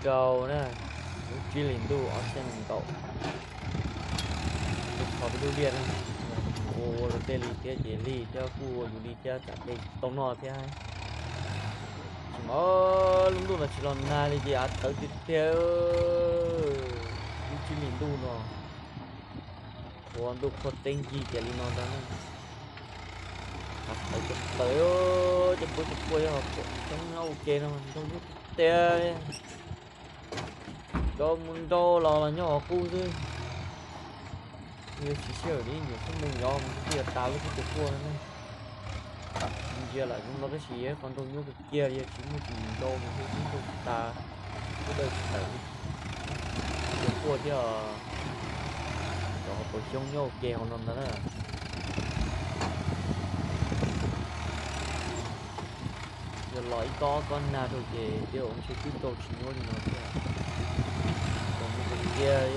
rau na, lub tsib hlis ntuj ob txhiab nees nkaum. Tus qhov peb lub liaj na, ua ua luag tej li thiab ces lig thiab kuj ua yus li thiab, tsam tej tau noj thiab. Tsis mas lub ntuj no tsis los nag li ces av tawv tiag tiag. Lub tsib hlis ntuj no qhuav ntuj qhuav teb ncig tias li no ntag na. Av tawv tawv, cov puab cov puaj yog pom xyoob nyob ua ke no nrau nyuj tiag tiag. Cov mus nrau los los nyob hauv qub xwb. Yog tsis sij hawm li nyuam qhuav mus yov mus twb yuav tas lub qub cov puaj no ne. Ntsia lam zoo no tab sis qhov nrau nyuaj kawg kiag li, tsis muaj tsis nrau mus twb nrau tsis tas, twb daws tsis tawm li. Cov puaj thiab cov hauv paus xyoob nyob ua ke hauv no ntag na. Yog los ib kob ob kob nag rau ces tej zaum ntshe twb nrau tsis nyuaj li no thiab. Nrau nyuaj kawg kiag.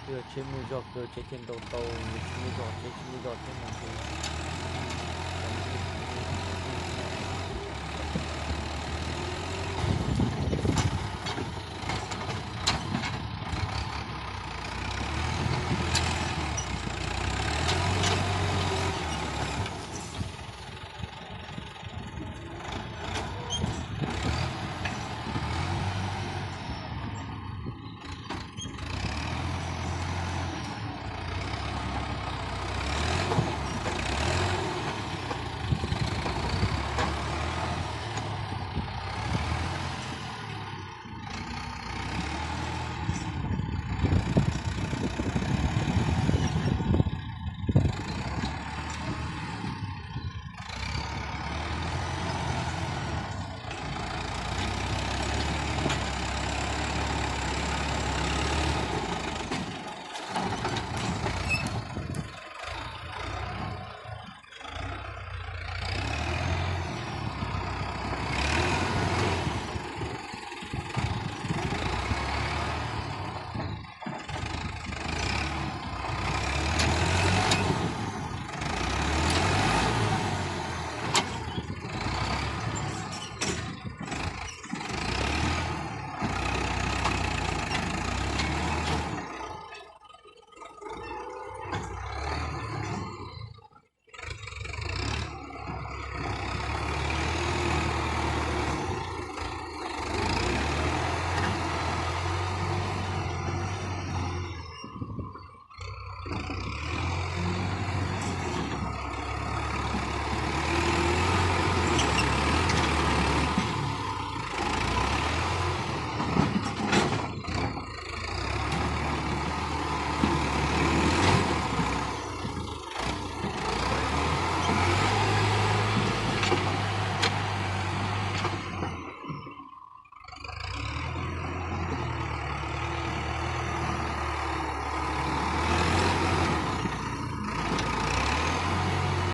Twb yog tsheb muaj zog kawg tsheb thiaj nrau tau, yog tsis muaj zog tsheb tsis muaj zog thiab mas ntshe